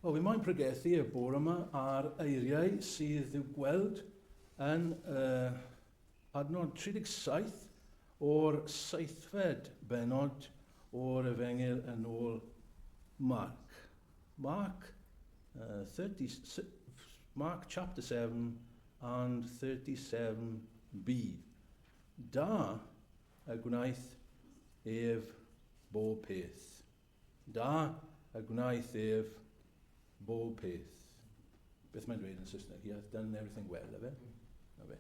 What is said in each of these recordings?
Wel, fi moyn pregethu y bore yma ar eiriau sydd i'w gweld yn uh, adnod 37 o'r seithfed benod o'r Efengyl yn ôl Mark. Mark, uh, 30, Mark chapter 7 and 37b. Da y gwnaeth ef bob peth. Da y gwnaeth ef bob peth. Beth mae'n dweud yn Saesneg? He hath done everything well, efe? Na fe.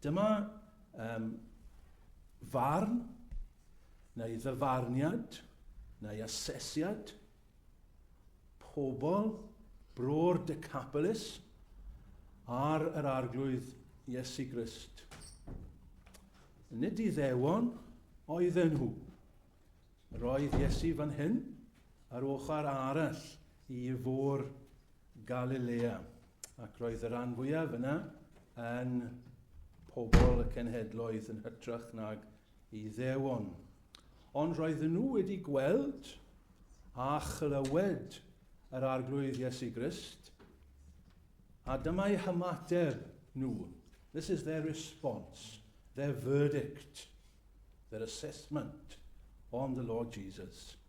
Dyma um, farn, neu ddyfarniad, neu asesiad pobl bro'r Decapolis ar yr Arglwydd Iesu Grist. Nid Iddewon oedden nhw. Roedd Iesu fan hyn ar ochr arall i fôr Galilea, ac roedd y rhan fwyaf yna yn pobl y cenhedloedd yn hytrach nag Iddewon. Ond roedden nhw wedi gweld a chlywed yr Arglwydd Iesu Grist, a dyma eu hymateb nhw. This is their response, their verdict, their assessment on the Lord Jesus.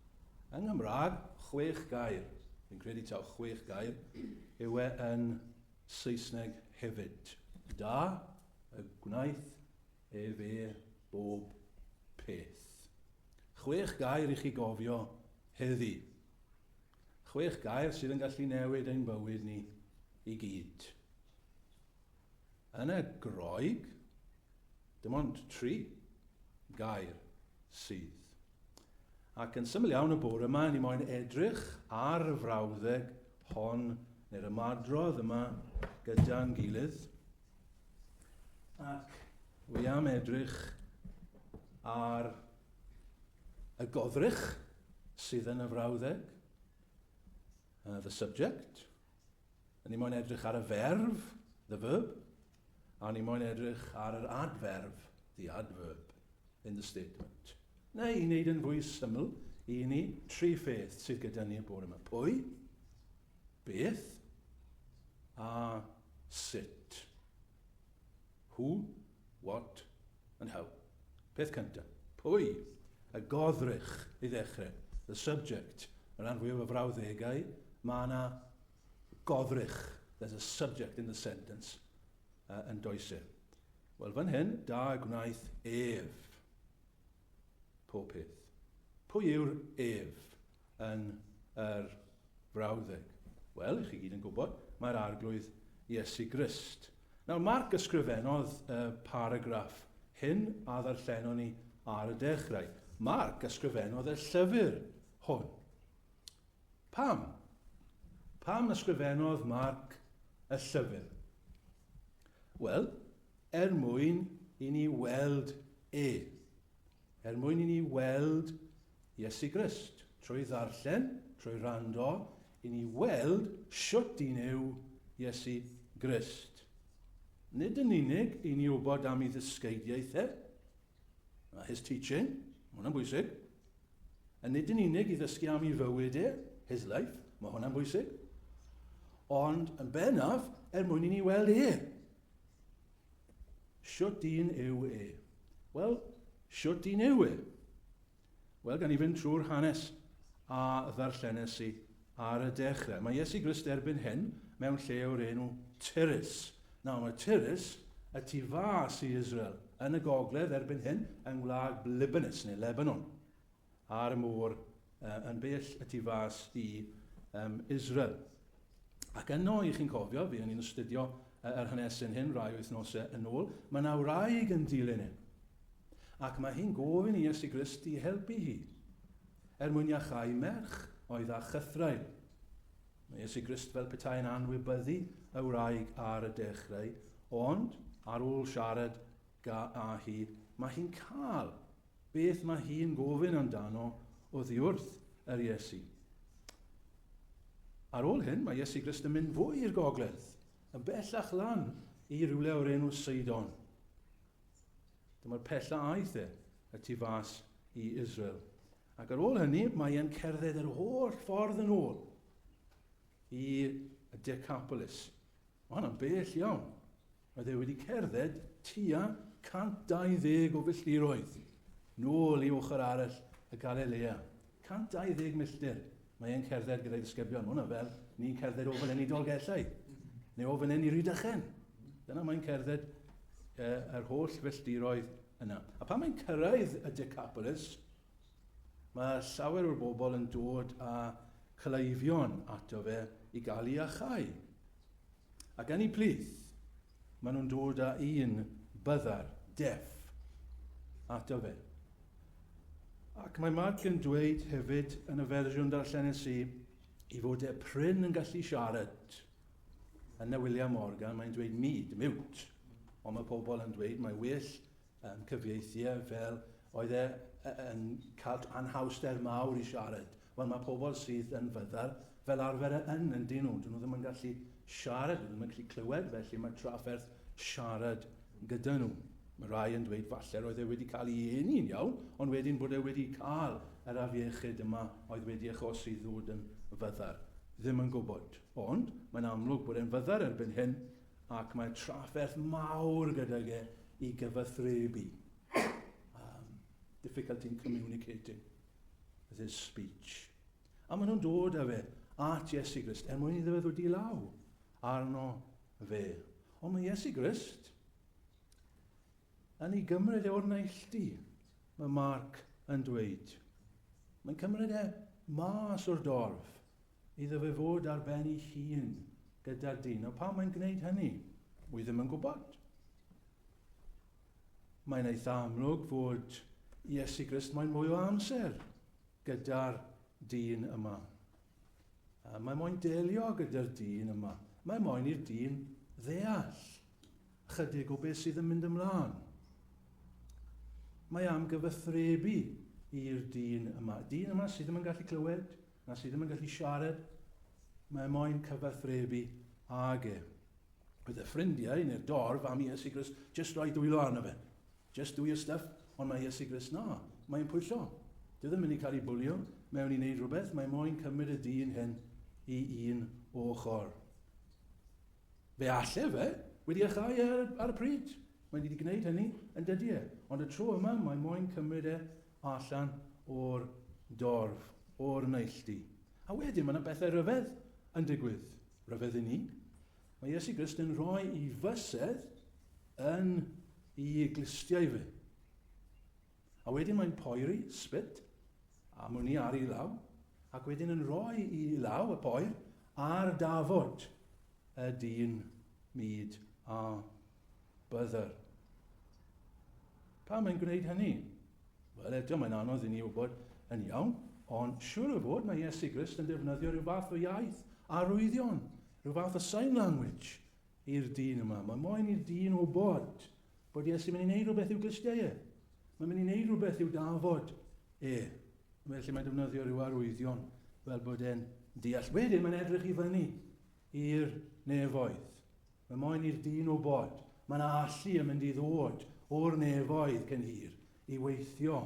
Yng Nghymraeg, chwech gair. Fi'n credu taw chwech gair yw e yn Saesneg hefyd. Da y gwnaeth Efe bob peth. Chwech gair i chi gofio heddi. Chwech gair sydd yn gallu newid ein bywyd ni i gyd. Yn y Groeg, dim ond tri gair sydd. Ac yn syml iawn y bore yma, ni moyn edrych ar y frawddeg hon, neu'r ymadrodd yma gyda'n gilydd. Ac wi am edrych ar y goddrych sydd yn y frawddeg, the subject. A ni moyn edrych ar y ferf, the verb, a ni moyn edrych ar yr adferf, the adverb, in the statement. Neu i wneud yn fwy syml i ni, tri pheth sydd gyda ni y bore yma. Pwy? Beth? A sut? Who, what and how. Peth cyntaf. Pwy? Y goddrych i ddechrau. The subject. Mae rhan fwyaf o frawddegau, mae yna goddrych. There's a subject in the sentence uh, yn does e. Wel, fan hyn, da gwnaeth ef. Pob peth. Pwy yw'r ef yn yr frawddeg? Wel, i chi gyd yn gwybod, mae'r Arglwydd Iesu Grist. Nawr, Marc ysgrifennodd y paragraff hyn a ddarllenon ni ar y dechrau. Marc ysgrifennodd y llyfr hwn. Pam? Pam ysgrifennodd Marc y llyfr? Wel, er mwyn i ni weld e. Er mwyn i ni weld Iesu Grist. Trwy ddarllen, trwy wrando, i ni weld shwt un yw Iesu Grist. Nid yn unig i ni wybod am ei ddysgeidiaeth e, his teaching, mae hwnna'n bwysig, a nid yn unig i ddysgu am ei fywyd e, his life, mae hwnna'n bwysig, ond yn bennaf er mwyn i ni weld e. Shwt un yw e? Wel, shwt un yw e? Wel, gan i fynd trwy'r hanes a ddarllenes i ar y dechrau. Mae Iesu Grist erbyn hyn mewn lle o'r enw Tyrus. Nawr, mae Tyrus y tu fas i Israel, yn y gogledd erbyn hyn, yng ngwlad Libanus, neu Lebanon, ar y môr yn bell y tu fas i um, Israel. Ac yno, i chi'n cofio, fi o'n i'n astudio yr hanesyn hyn rai wythnosau yn ôl, mae yna wraig yn dilyn e. Ac mae hi'n gofyn i Iesu Grist i helpu hi, er mwyn iachau merch oedd â chythraul. Mae Iesu Grist fel petai'n anwybyddu y wraig ar y dechrau, ond ar ôl siarad ga â hi, mae hi'n cael beth mae hi'n gofyn amdano oddi wrth yr Iesu. Ar ôl hyn, mae Iesu Grist yn mynd fwy i'r gogledd, yn bellach lan i rywle o'r enw Seidon. Dyma'r pella aeth e y tu fas i Israel. Ac ar ôl hynny, mae e'n cerdded yr holl ffordd yn ôl i Decapolis. Mae hwnna'n bell iawn. Roedd e wedi cerdded tua 120 o filltiroedd nôl i ochr arall y Galilea. 120 milltir mae e'n cerdded gyda'i ddisgyblion. Mae hwnna fel ni'n cerdded o fan hyn i Dolgellau, neu o fan hyn i Rhydychen. Dyna mae'n cerdded yr holl filltiroedd yna. A pan mae'n cyrraedd y Decapolis, mae llawer o'r bobl yn dod â cleifion ato fe i gael ei achau. Ac yn eu plith, maen nhw'n dod â un byddar, deaf, ato fe. Ac mae Mark yn dweud hefyd yn y fersiwn darllenes i, i fod e prin yn gallu siarad. Yn y William Morgan, mae'n dweud mud, mute. Ond mae pobl yn dweud mae well cyfieithu e fel oedd e yn cael anhawster mawr i siarad. Wel, mae pobl sydd yn fyddar fel arfer yn, yn dyn nhw. Dyn nhw ddim yn gallu siarad, dyn nhw ddim yn gallu clywed, felly mae trafferth siarad gyda nhw. Mae rai yn dweud falle roedd e wedi cael ei eni'n iawn, ond wedyn bod e wedi cael yr afiechyd yma oedd wedi achosi ddod yn fyddar. Ddim yn gwybod. Ond mae'n amlwg bod e'n fyddar erbyn hyn, ac mae trafferth mawr gydag e i gyfathrebu. Difficulty in communicating with his speech. A maen nhw'n dod â fe at Iesu Grist er mwyn iddo fe ddod i law arno fe. Ond mae Iesu Grist yn ei gymryd e o'r neilltu, mae Mark yn dweud. Mae'n cymryd e mas o'r dorf iddo fe fod ar ben ei hun gyda'r dyn. Nawr pam mae'n gwneud hynny? Wy ddim yn gwybod. Mae'n eitha amlwg fod Iesu Grist mae'n mwy o amser gyda'r dyn yma. Mae moyn delio gyda'r dyn yma. Mae moyn i'r dyn ddeall chydig o beth sydd yn mynd ymlaen. Mae am gyfathrebu i'r dyn yma. Dyn yma sydd ddim yn gallu clywed, na sydd ddim yn gallu siarad, mae moyn cyfathrebu ag e. Oedd y ffrindiau neu'r dorf am Iesu Grist just rhoi dwylo arno fe. Just do your stuff, ond mae Iesu Grist na, mae'n pwyllo. Dyw e ddim mynd i cael ei bwlio mewn i wneud rhywbeth, mae moyn cymryd y dyn hyn i un ochr. Fe alle fe wedi achau e ar, ar y pryd. Mae wedi gwneud hynny yn dydy e. Ond y tro yma mae moyn cymryd e allan o'r dorf, o'r neilltu. A wedyn mae yna bethau rhyfedd yn digwydd. Rhyfedd i ni. Mae Iesu Grist yn rhoi i fysedd yn i glustiau fe. A wedyn mae'n poeri, spit, a mwni ar ei law, ac wedyn yn rhoi i law y poer ar dafod y dyn mud a byddr. Pam mae'n gwneud hynny? Wel, eto, mae'n anodd i ni wybod yn iawn, ond siŵr o fod mae Iesu Grist yn defnyddio rhyw fath o iaith arwyddion, rhyw fath o sign language i'r dyn yma. Mae moyn i'r dyn wybod bod Iesu'n mynd i wneud rhywbeth i'w glustiau e. Mae'n mynd i wneud rhywbeth i'w dafod e. Felly mae'n defnyddio rhyw arwyddion fel bod e'n deall. Wedyn mae'n edrych i fyny i'r nefoedd. Mae moyn i'r dyn wybod, mae 'na allu yn mynd i ddod o'r nefoedd cyn hir i weithio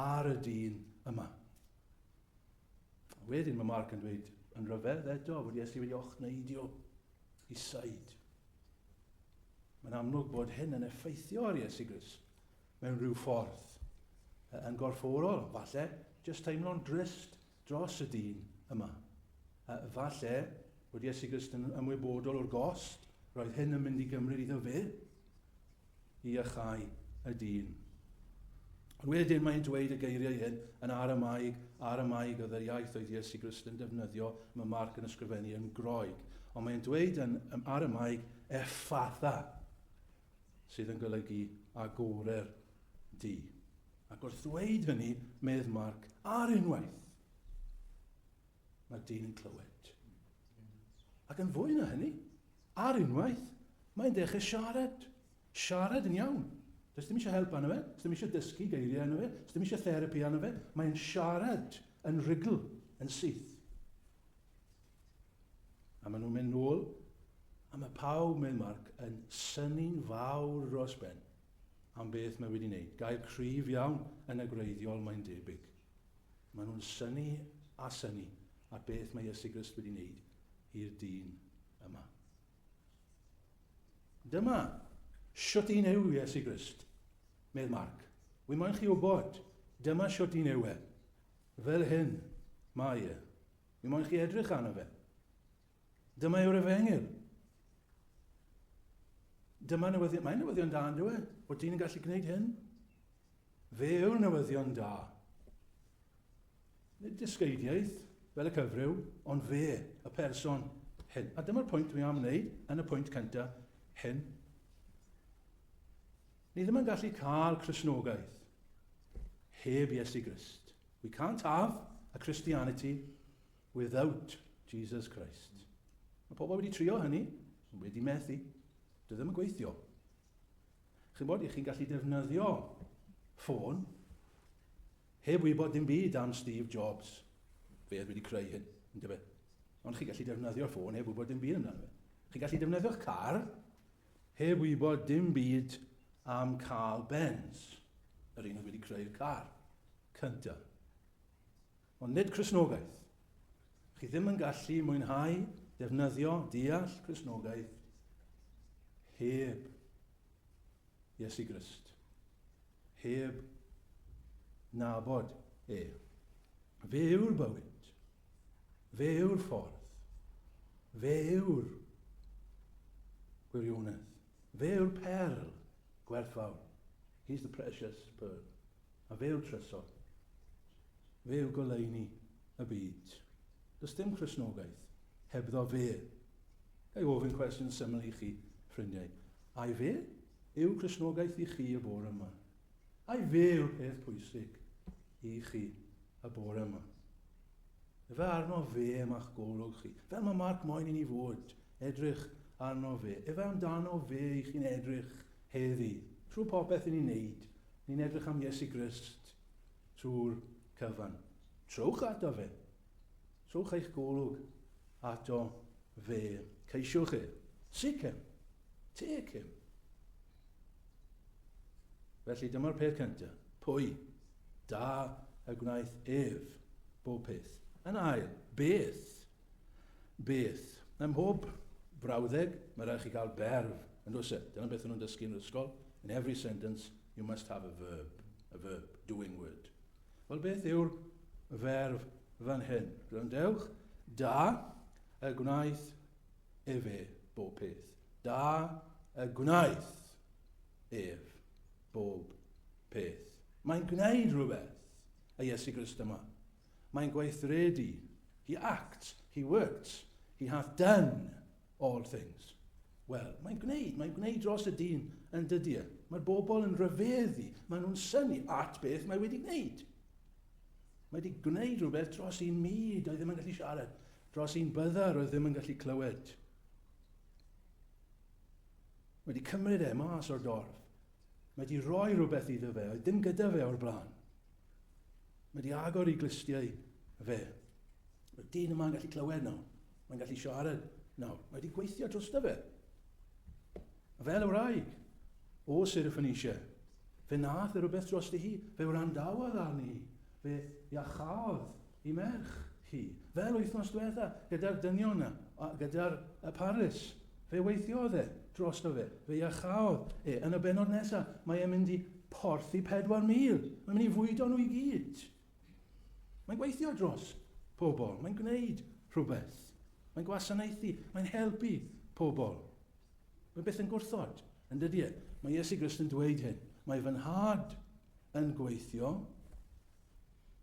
ar y dyn yma. Wedyn mae Mark yn dweud yn rhyfedd eto fod Iesu wedi ochneidio i said. Mae'n amlwg bod hyn yn effeithio ar Iesu Grist mewn rhyw ffordd. Yn gorfforol, falle, jyst teimlo'n drist dros y dyn yma. Falle bod Iesu Grist yn ymwybodol o'r gost roedd hyn yn mynd i gymryd iddo fe i iachau y dyn. Ond wedyn mae'n dweud y geiriau hyn yn Aramaeg, Aramaeg oedd yr iaith oedd Iesu Grist yn defnyddio, mae Marc yn ysgrifennu yn Groeg. Ond mae'n dweud yn Aramaeg, Effatha, sydd yn golygu agorer di. Ac wrth ddweud hynny, medd Marc, ar unwaith, mae'r dyn yn clywed. Ac yn fwy na hynny, ar unwaith, mae'n dechrau siarad. Siarad yn iawn. Does dim eisiau help arno fe, does dim eisiau dysgu geiriau arno fe, does dim eisiau therapi arno fe. Mae'n siarad yn rhugl, yn syth. A maen nhw'n mynd nôl, a mae pawb, medd Marc, yn synnu'n fawr dros ben am beth mae wedi wneud. Gair cryf iawn yn y gwreiddiol, mae'n debyg. Maen nhw'n synnu a synnu at beth mae Iesu Grist wedi wneud i'r dyn yma. Dyma shwt un yw Iesu Grist, medd Marc. Wi moyn chi wybod, dyma shwt un yw e. Fel hyn mae e. Wi moyn chi edrych arno fe. Dyma yw'r efengyl. Dyma newyddion, mae'n newyddion da yn dweud, bod dyn yn gallu gwneud hyn. Fe yw'r newyddion da. Nid dysgeidiaeth, fel y cyfryw, ond fe, y person hyn. A dyma'r pwynt dwi am wneud yn y pwynt cyntaf hyn. Ni ddim yn gallu cael Cristnogaeth heb Iesu Grist. We can't have a Christianity without Jesus Christ. Mae pobl wedi trio hynny, wedi methu. Dwi ddim yn gweithio. Chi'n bod, chi'n gallu defnyddio ffôn heb wybod dim byd am Steve Jobs. Fe oedd wedi creu hyn, yn dyfe. Ond chi'n gallu defnyddio'r ffôn heb wybod dim byd amdano fe. Chi'n gallu defnyddio'ch car heb wybod dim byd am Carl Benz, yr un oedd wedi creu'r car cyntaf. Ond nid Cristnogaeth. Chi ddim yn gallu mwynhau, defnyddio, deall Cristnogaeth heb Iesu Grist. Heb nabod e. Fe yw'r bywyd. Fe yw'r ffordd. Fe yw'r gwirionedd. Fe yw'r perl gwerthfawr. He's the precious pearl. A fe yw'r trysor. Fe yw goleuni y byd. Does dim Cristnogaeth hebddo fe. Ga i ofyn cwestiwn syml i chi, ffrindiau. Ai fe yw Cristnogaeth i chi y bore yma? Ai fe yw'r peth pwysig i chi y bore yma? Efe arno fe ma'ch golwg chi. Fel mae Mark moyn i ni fod, edrych arno fe. Efe amdano fe i chi'n edrych heddi. Trwy popeth i ni'n neud, ni'n edrych am Iesu Grist trwy'r cyfan. Trowch ato fe. Trowch eich golwg ato fe. Ceisiwch e. Seek him. Take him. Felly dyma'r peth cyntaf. Pwy? Da y gwnaeth ef bob peth. Yn ail, beth? Beth? Ym mhob brawddeg, mae rhaid chi gael berf, yn does e? Dyna beth nhw'n dysgu yn yr ysgol. In every sentence, you must have a verb. A verb, doing word. Wel, beth yw'r ferf fan hyn? Gwrandewch, da y gwnaeth efe bob peth. Da y gwnaeth ef bob peth. Mae'n gwneud rhywbeth, y Iesu Grist yma. Mae'n gweithredu. He acts, he works, he hath done all things. Wel, mae'n gwneud, mae'n gwneud dros y dyn yn dydy e. Mae'r bobl yn rhyfeddu, maen nhw'n synnu at beth mae wedi gwneud. Mae wedi gwneud rhywbeth dros un mud oedd ddim yn gallu siarad, dros un byddar oedd ddim yn gallu clywed. Mae wedi cymryd e mas o'r dorf. Mae wedi rhoi rhywbeth iddo fe, oedd dim gyda fe o'r blaen. Mae wedi agor i glustiau fe. Mae'r dyn yma'n gallu clywed nawr. Mae'n gallu siarad nawr. Mae wedi gweithio drosto fe. Fel y wraig o Sir Phoenicia, fe nath e rhywbeth drosti hi, fe wrandawodd arni hi, fe iachaodd i merch hi. Fel wythnos diwetha, gyda'r dynion yna, gyda'r Paris, fe weithiodd e drosto fe, fe iachaodd e. Yn y benod nesaf, mae e'n mynd i porthi 4,000. Mae'n mynd i fwydo nhw i gyd. Mae'n gweithio dros pobl, mae'n gwneud rhywbeth. Mae'n gwasanaethu, mae'n helpu pobl. Mae beth yn gwrthod, yn dydy e? Mae Iesu Grist yn dweud hyn. Mae fy nhad yn gweithio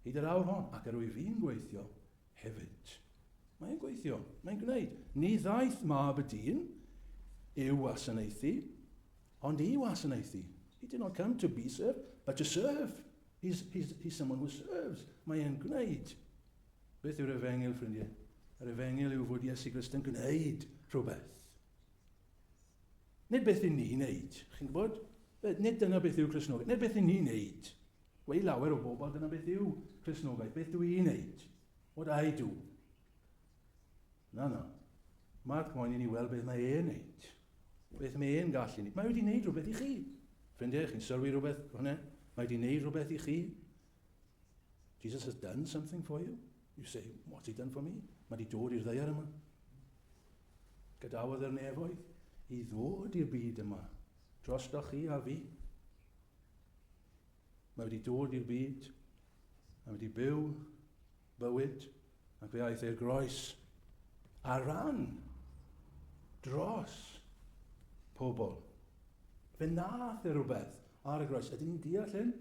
hyd yr awr hon, ac yr wyf fi'n gweithio hefyd. Mae'n gweithio, mae'n gwneud. Ni ddaeth mab y dyn i'w wasanaethu, ond i wasanaethu. He did not come to be served, but to serve. He's, he's, he's someone who serves. Mae e'n gwneud. Beth yw'r efengyl, ffrindiau? Yr efengyl yw fod Iesu Grist yn gwneud rhywbeth. Nid beth i ni wneud, chi'n gwybod? Nid dyna beth yw Cristnogaeth. Nid beth i ni wneud. Wel, i lawer o bobl, dyna beth yw Cristnogaeth. Beth dw i'n wneud? What I do? Na, na. Mark moyn i ni weld beth mae e'n wneud. Beth mae e'n gallu wneud. Mae wedi wneud rhywbeth i chi. Ffrindiau, chi'n sylwi rhywbeth hwnna? Mae wedi wneud rhywbeth i chi. Jesus has done something for you. You say, what's he done for me? Mae di dod i'r ddeiar yma. Gadawodd yr nefoedd i ddod i'r byd yma. Drostoch chi a fi. Mae wedi dod i'r byd. Mae wedi byw bywyd ac fe aeth i'r groes ar ran dros pobl. Fe nath e rhywbeth ar y groes. Ydyn ni'n deall hyn?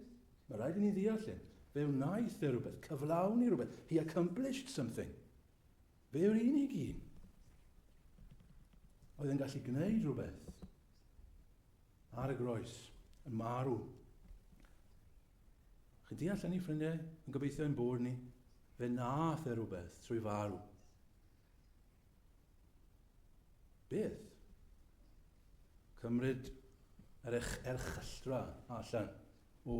Mae rhaid i ni ddeall hyn. Fe wnaeth e rhywbeth, cyflawni rhywbeth. He accomplished something. Fe yw'r unig un oedd yn gallu gwneud rhywbeth ar y groes, yn marw. Chi'n deall hynny, ffrindiau? Yn gobeithio ein bod ni. Fe nath e rhywbeth trwy farw. Beth? Cymryd yr erchylltra allan o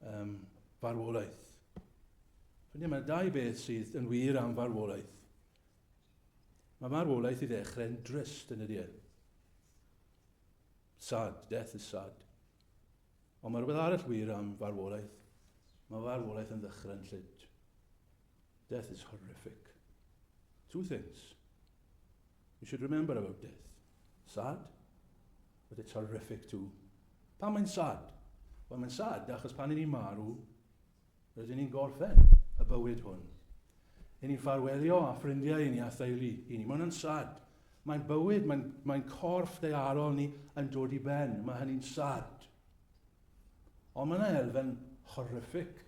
um, farwolaeth. Ffrindiau, mae dau beth sydd yn wir am farwolaeth. Mae marwolaeth i ddechrau'n drist yn ydy e. Sad, death is sad. Ond mae rhywbeth arall wir am farwolaeth. Mae farwolaeth yn ddychrynllyd. Death is horrific. Two things you should remember about death. Sad, but it's horrific too. Pam mae'n sad? Wel, mae'n sad achos pan i ni'n marw, rydyn ni'n gorffen y bywyd hwn. I ni'n ffarwelio â ffrindiau i ni a theulu i ni. Mae hwnna'n sad. Mae'n bywyd, mae'n mae corff daearol ni yn dod i ben. Mae hynny'n sad. Ond mae yna elfen horrific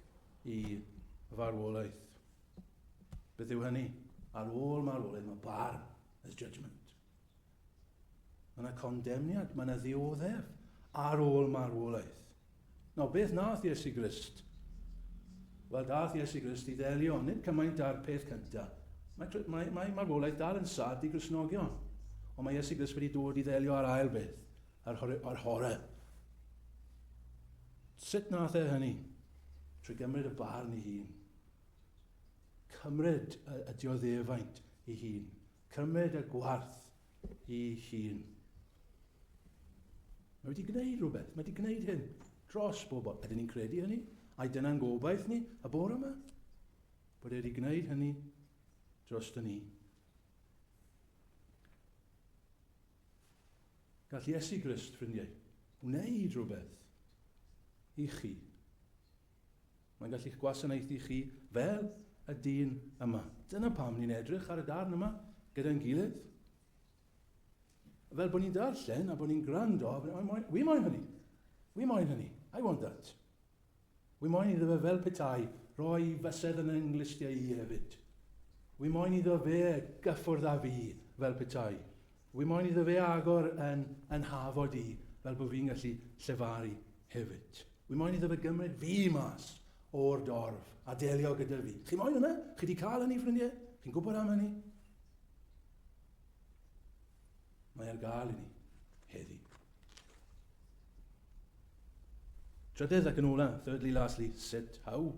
i farwolaeth. Beth yw hynny? Ar ôl marwolaeth mae barn, there's judgment. Mae yna condemniad, mae yna ddioddef ar ôl marwolaeth. Nawr, beth nath Iesu Grist? Wel, dath Iesu Grist i ddelio, nid cymaint â'r peth cyntaf. Mae, mae, mae marwolaeth dal yn sad i Gristnogion. Ond mae Iesu Grist wedi dod i ddelio â'r ail beth, Yr, yr horror. Sut nath e hynny? Trwy gymryd y barn ei hun. Cymryd y, y dioddefaint ei hun. Cymryd y gwarth ei hun. Mae wedi gwneud rhywbeth. Mae wedi gwneud hyn dros bobl. Ydyn ni'n credu hynny? Ai dyna'n gobaith ni y bore yma? Bod e wedi gwneud hynny dros ni. Gall Iesu Grist, ffrindiau, wneud rhywbeth i chi. Mae'n gallu'ch gwasanaethu chi fel y dyn yma. Dyna pam ni'n edrych ar y darn yma gyda'n gilydd. Fel bod ni'n darllen a bod ni'n gwrando, wi moyn hynny. Wi moyn hynny. I want that. Wi moyn iddo fe fel petai roi fysedd yn 'y nghlustiau i hefyd. Wi moyn iddo fe gyffwrdd â fi fel petai. Wi moyn iddo fe agor yn yn nhafod i fel bod fi'n gallu llefaru hefyd. Wi moyn iddo fe gymryd fi mas o'r dorf a delio gyda fi. Chi moyn hwnna? Chi 'di cael hynny, ffrindiau? Chi'n gwybod am hynny? Mae ar gael i ni heddi. Trydydd ac yn ola, thirdly, lastly, sut, how.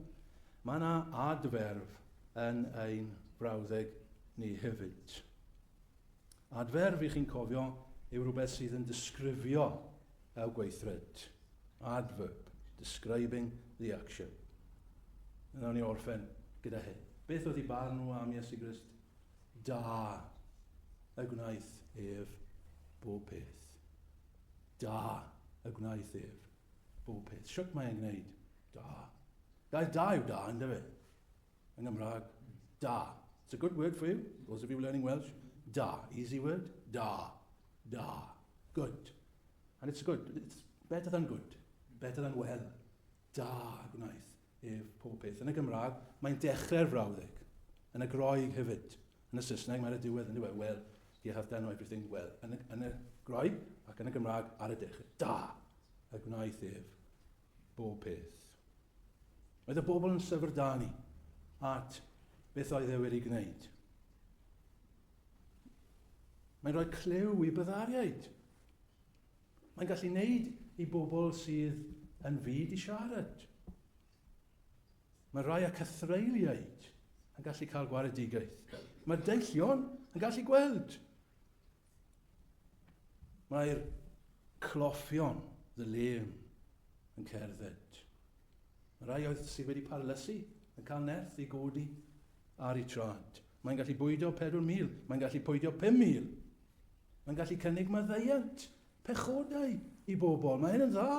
Mae yna adferf yn ein brawddeg ni hefyd. Adferf, i chi'n cofio, yw rhywbeth sydd yn disgrifio y gweithred. Adverb, describing the action. Yna ni orffen gyda hyn. Beth oedd i barn nhw am Iesu Grist? Da y gwnaeth ef bob peth. Da y gwnaeth ef bob peth. Shwt mae e'n gwneud? Da. Gair da yw da, ynddo fe? Yng Nghymraeg, da. It's a good word for you, those of you learning Welsh. Da. Easy word. Da. Da. Good. And it's good. It's better than good. Better than well. Da gwnaeth ef pob peth. Yn y Gymraeg, mae'n dechrau'r frawddeg. Yn y Groeg hefyd. Yn y Saesneg, mae'r diwedd yn diwedd. Well, he hath done everything well. Yn y, yn y Groeg ac yn y Gymraeg ar y dechrau. Da! Y gwnaeth ef bob peth. Oedd y bobl yn syfrdanu at beth oedd e wedi gwneud. Mae'n rhoi clyw i byddariaid. Mae'n gallu wneud i bobl sydd yn fud i siarad. Mae rhai a cythreuliaid yn gallu cael gwaredigaeth. Mae'r deillion yn gallu gweld. Mae'r cloffion, the lame, yn cerdded. Mae rhai oedd sydd wedi parlysu Yn cael nerth i godi ar ei traed. Mae'n gallu bwydo 4,000, mae'n gallu pwydio 5,000. Mae'n gallu cynnig maddeuant pechodau i bobl. Mae hyn yn dda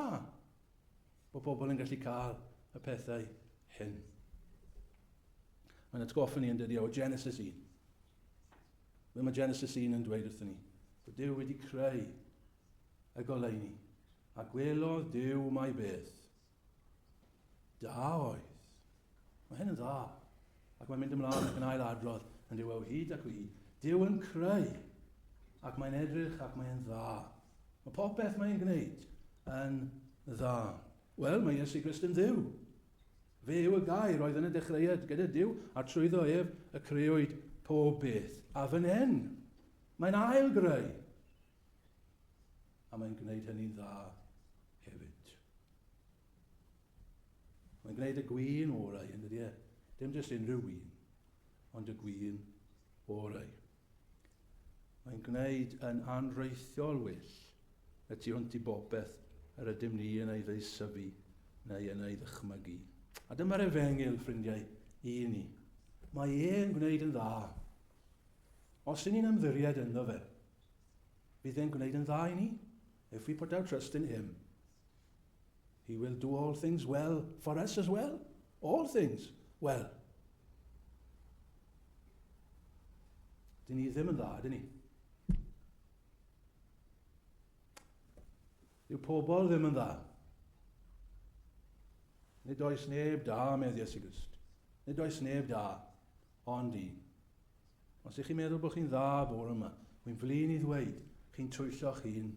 bod pobl yn gallu cael y pethau hyn. Mae'n atgoffa ni yn dydi o Genesis 1. Fe mae Genesis 1 yn dweud wrthyn ni, bod Duw wedi creu y goleuni, a gwelodd Duw mai beth. Da oedd. Mae hyn yn dda. Ac mae'n mynd ymlaen ac yn ail adrodd yn dyw o hyd ac o hyd. Duw yn creu, ac mae'n edrych ac mae'n dda. Mae popeth mae'n gwneud yn dda. Wel, mae Iesu Grist yn Dduw. Fe yw y gair oedd yn y dechreuad gyda Duw, a trwyddo ef y creuwyd pob beth. A fan hyn, mae'n ail greu. A mae'n gwneud hynny'n dda hefyd. Mae'n gwneud y gwin orau, yn dydy e? Dim jyst unrhyw win, ond y gwin orau. Mae'n gwneud yn anrheithiol well y tu hwnt i bopeth yr ydym ni yn ei ddeisyfu neu yn ei ddychmygu. A dyma'r efengyl, ffrindiau, i ni. Mae e'n gwneud yn dda. Os ydyn ni'n ymddiried ynddo fe, bydd e'n gwneud yn dda i ni. If we put our trust in him, he will do all things well for us as well. All things well. Dyn ni ddim yn dda, dyn ni? Dyw pobl ddim yn dda. Nid oes neb da, medd Iesu Grist. Nid oes neb da, ond un. Os ych chi'n meddwl bod chi'n dda bore yma, wy'n flin i ddweud, chi'n twyllo'ch hun.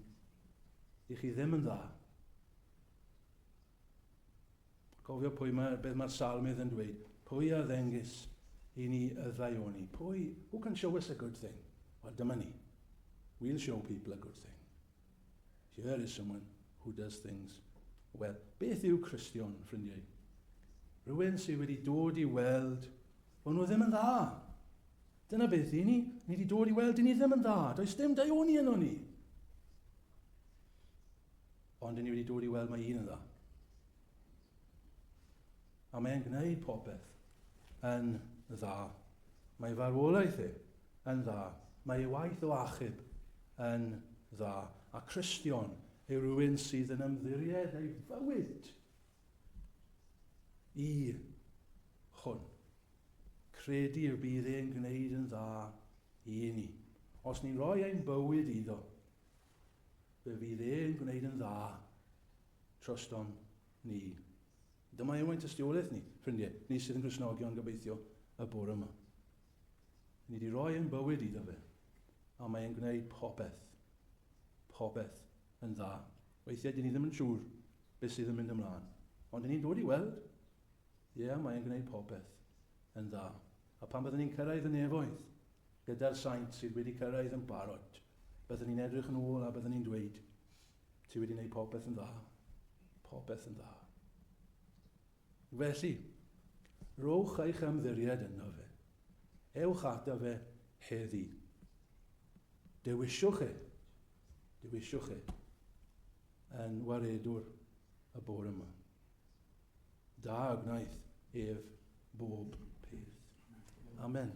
Dych chi ddim yn dda. Cofio pwy mae, beth mae'r salmydd yn dweud. Pwy a ddengys i ni y ddaioni? Pwy? Who can show us a good thing? Wel, dyma ni. We'll show people a good thing. Here is someone who does things well. Beth yw Cristion, ffrindiau? Rhywun sydd wedi dod i weld bod nhw ddim yn dda. Dyna beth i ni. Ni wedi dod i weld i ni ddim yn dda. Does dim daioni yno ni. Ond ni wedi dod i weld mae un yn dda. A mae'n gwneud popeth yn dda. Mae farwolaeth e yn dda. Mae ei waith o achub yn dda. A Cristion yw rhywun sydd yn ymddiried ei fywyd i hwn. Credu y bydd e'n gwneud yn dda i ni. Os ni'n rhoi ein bywyd iddo, fe fydd e'n gwneud yn dda troston ni. Dyma yw ein tystiolaeth ni, ffrindiau, ni sydd yn Gristnogion gobeithio y bore yma. Ni wedi rhoi ein bywyd iddo fe, a mae e'n gwneud popeth, popeth yn dda. Weithiau, dyn ni ddim yn siŵr beth sydd yn mynd ymlaen, ond dyn ni'n dod i weld, ie, yeah, mae e'n gwneud popeth yn dda. A pan byddwn ni'n cyrraedd y nefoedd, gyda'r saint sydd wedi cyrraedd yn barod, byddwn ni'n edrych yn ôl a byddwn ni'n dweud, ti wedi gwneud popeth yn dda, popeth yn dda. Felly, rowch eich ymddiried yno fe. Ewch ato fe heddi. Dewisiwch e. Dewisiwch e yn waredwr y bore yma. Da y gwnaeth ef bob peth. Amen.